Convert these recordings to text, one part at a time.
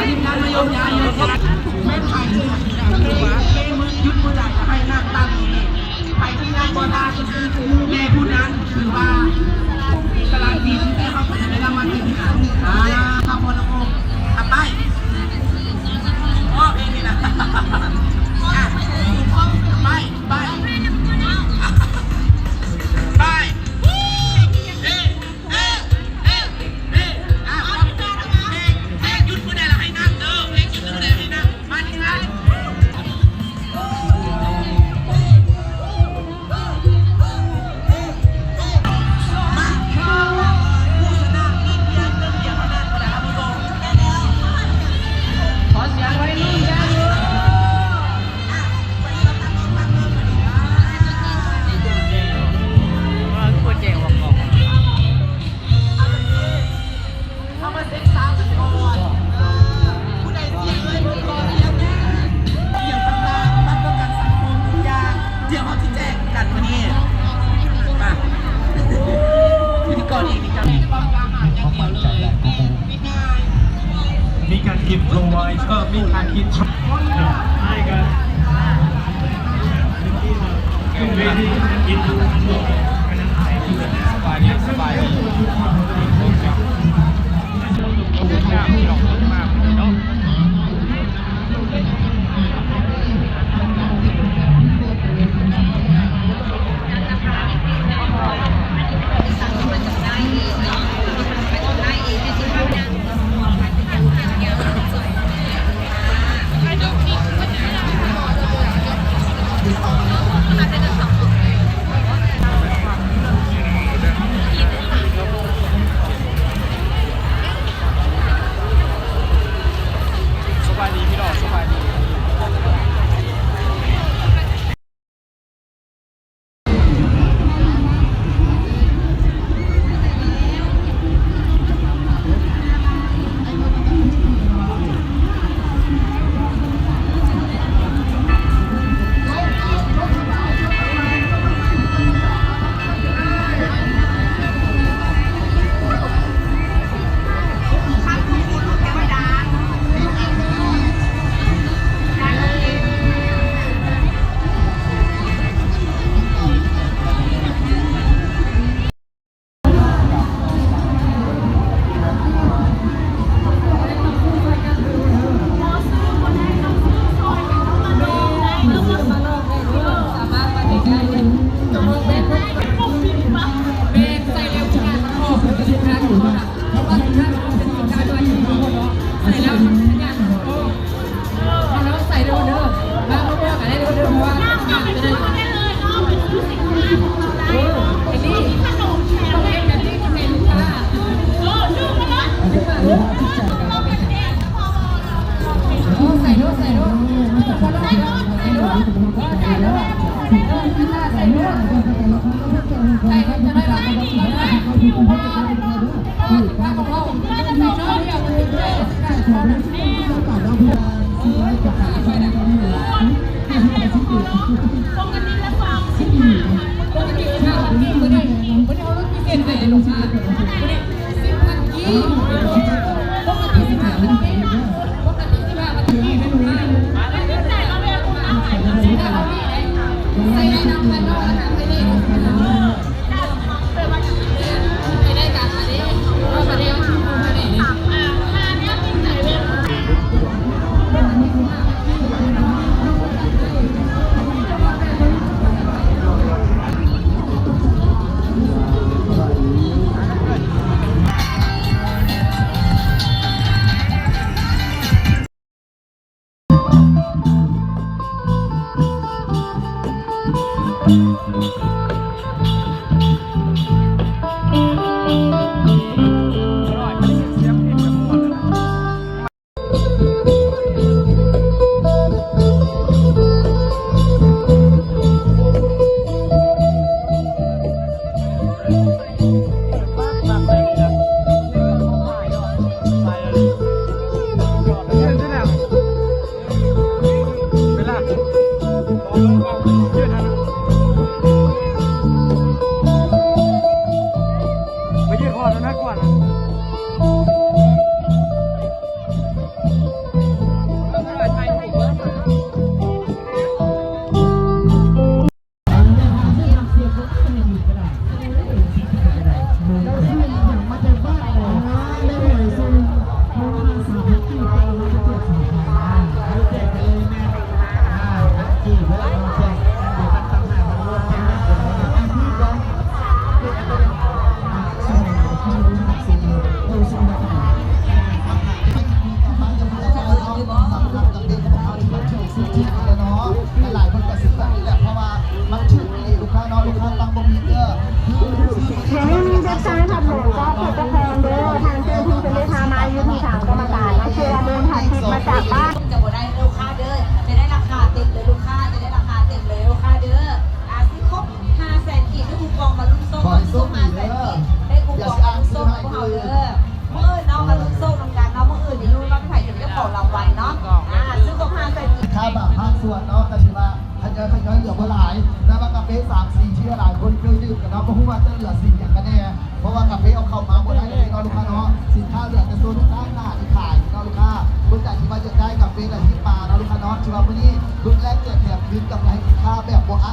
ທີມງານມາຍົມຍ້າຍຢູ່ ແມ່ນໃຜ ແມ່ມື້ຢຸດມື້ໃດໃຫ້ນັ່ງຕັ້ງຢູ່ນີ້ ໃຜທີ່ຍັງບໍ່ທັນ ແມ່ຜູ້ນັ້ນຖືວ່າກຳລັງກິນ ແຕ່ເຮົາກໍຈະໄດ້ລາງວັນໃຫ້ຄືກັນ ອ່າ ຂ້າພະເຈົ້າ ອ່ະ ໄປ ອໍ ເພງນີ້ນະ ອ່ະ ໄປ ໄປ ໄປ ເອີ ເອີ ເອີ ອ່ະ ເພງ ເພງຢຸດມື້ໃດລະໃຫ້ນັ່ງເດີ ເພງຢຸດມື້ໃດໃຫ້ນັ່ງ ມານີ້ມາ ເຮົາມາເຊັກຊາວກັນກ່ອນ ເອີ ຜູ້ໃດສຽງເລີຍ ຜູ້ຂໍສຽງແດ່ ອີ່ຫຍັງຕ່າງໆ ບັດປະກັນສັງຄົມທຸກຢ່າງ ດຽວເຮົາຊິແຈກກັນມື້ນີ້ ມາ ພິທີກອນເອງນີ້ ເຈົ້າແມ່ນຄວາມກ້າຫານຢ່າງດຽວເລີຍ ມີການກິນໂປຣໄວ ເອີ ມີການກິນ ໃຫ້ກັນ ສະບາຍດີ ສະບາຍດີ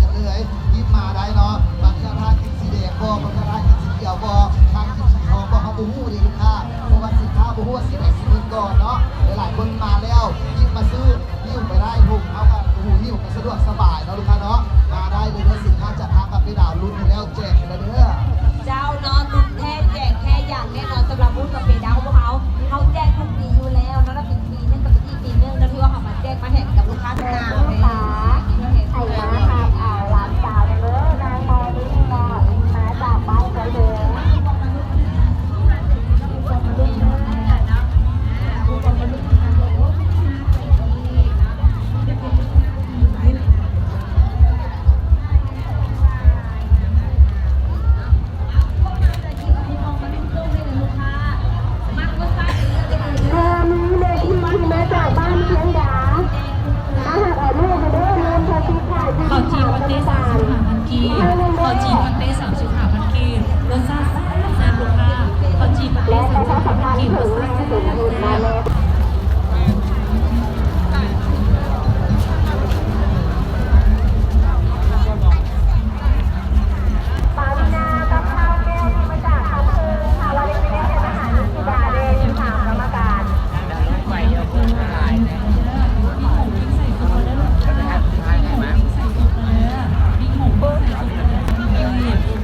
ກັນເລີຍ ຍິບມາໄດ້ເນາະ. ບາງເທື່ອຖ້າກິນສີແດງບໍ່ ບາງເທື່ອຖ້າກິນສີຂຽວບໍ່ ຖ້າກິນສີທອງບໍ່ ເຮົາບໍ່ຮູ້ເດ້ລູກຄ້າ ເພາະວ່າສິນຄ້າບໍ່ຮູ້ວ່າສີໃດຊິໝົດກ່ອນເນາະ. ຫຼາຍໆຄົນມາແລ້ວ ຍິບມາຊື້ ຫິ້ວໄປໄດ້ ເຮົາກໍ ໂອ້ໂຫ ຫິ້ວກໍສະດວກສະບາຍເນາະລູກຄ້າເນາະ. ມາໄດ້ເລີຍເດີ ສິນຄ້າຈາກທາງກາເຟດາວລຸ້ນໃຫ້ແລ້ວ ແຈກໃຫ້ແລ້ວເດີ. ເຈົ້າເນາະ ລຸ້ນແທ້ແຈກແທ້ຢ່າງແນ່ນອນ ສຳລັບບູດກາເຟດາວຂອງພວກເຮົາ ເຮົາແຈກທຸກປີຢູ່ແລ້ວເນາະ ແລະ ເປັນປີໜຶ່ງກໍເປັນອີກປີໜຶ່ງເນາະ ທີ່ວ່າເຮົາມາແຈກມາແຖມກັບລູກຄ້າຕ່າງໆເລີຍ. ໃຜມາຮັບເອົາຫຼານສາວເດີ ນາງມອນນີ້ເນາະ ມາຈາກບ້ານໄຊແດງ. ເທື່ອນີ້ແມ່ທີ່ ທີ່ມາຈາກບ້ານພຽງດາ ມາຮັບເອົາລູກເດີ ນຳພາສີຂາຍ ຂ້າວຈີ່ປາເຕ້ ສາມສິບຫ້າພັນກີບ ຂ້າວຈີ່ປາເຕ້ ສາມສິບຫ້າພັນກີບ ລົດຊາດແຊບໆ ລູກຄ້າ ຂ້າວຈີ່ປາເຕ້ ສາມສິບຫ້າພັນກີບ ລົດຊາດແຊບໆ. ປາວິນາ ກັບ ຂ້າວແກ້ວ ທີ່ມາຈາກຄຳເພິງ ຖ້າວ່າໄດ້ໄປເຮັດຮ້ານອາຫານຢູ່ທີ່ດາແດ່ ຢູ່ຖາມກຳມະການ.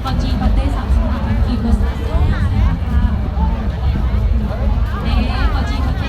ເຂົ້າຈີ່ປາເຕ້ ສາມສິບຫ້າພັນກີບ ລົດຊາດແຊບໆ ເດ້ ເຂົ້າຈີ່ປາເຕ້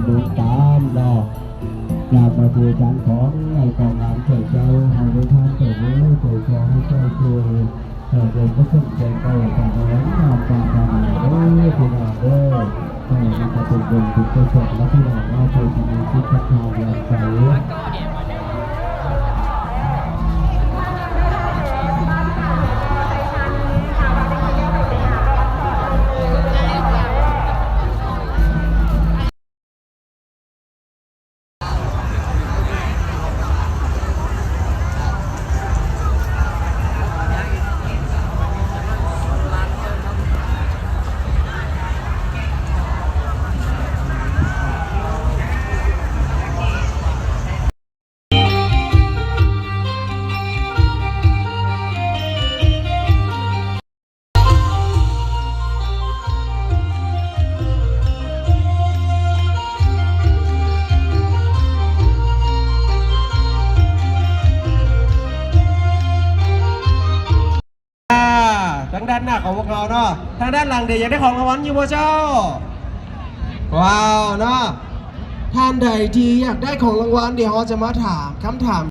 ບຸນຕາມເນາະ ຢາກມາເຈີກັນຂອງໃນກອງງານເຈົ້າເຈົ້າ ເຮົາໄດ້ທານເຈົ້າເດີ ເຈົ້າຂໍໃຫ້ເຈົ້າຊ່ວຍ ເອີ ເດີນປະສົມແຈງເອົາການງານຕາມການທາງເດີ ພີ່ນ້ອງເດີ. ເອີ ມັນກະເປັນບຸນເປັນກຸສົນລະ ພີ່ນ້ອງເນາະ ຜູ້ທີ່ມີຈິດສັດທາດຽວໃສ. ອ່າ ທາງດ້ານໜ້າຂອງພວກເຮົາເນາະ ທາງດ້ານຫຼັງເດ ຢາກໄດ້ຂອງລາງວັນຢູ່ບໍ່ເຈົ້າ? ວ້າວເນາະ ທ່ານໃດທີ່ຢາກໄດ້ຂອງລາງວັນ ດຽວເຮົາຈະມາຖາມຄຳຖາມ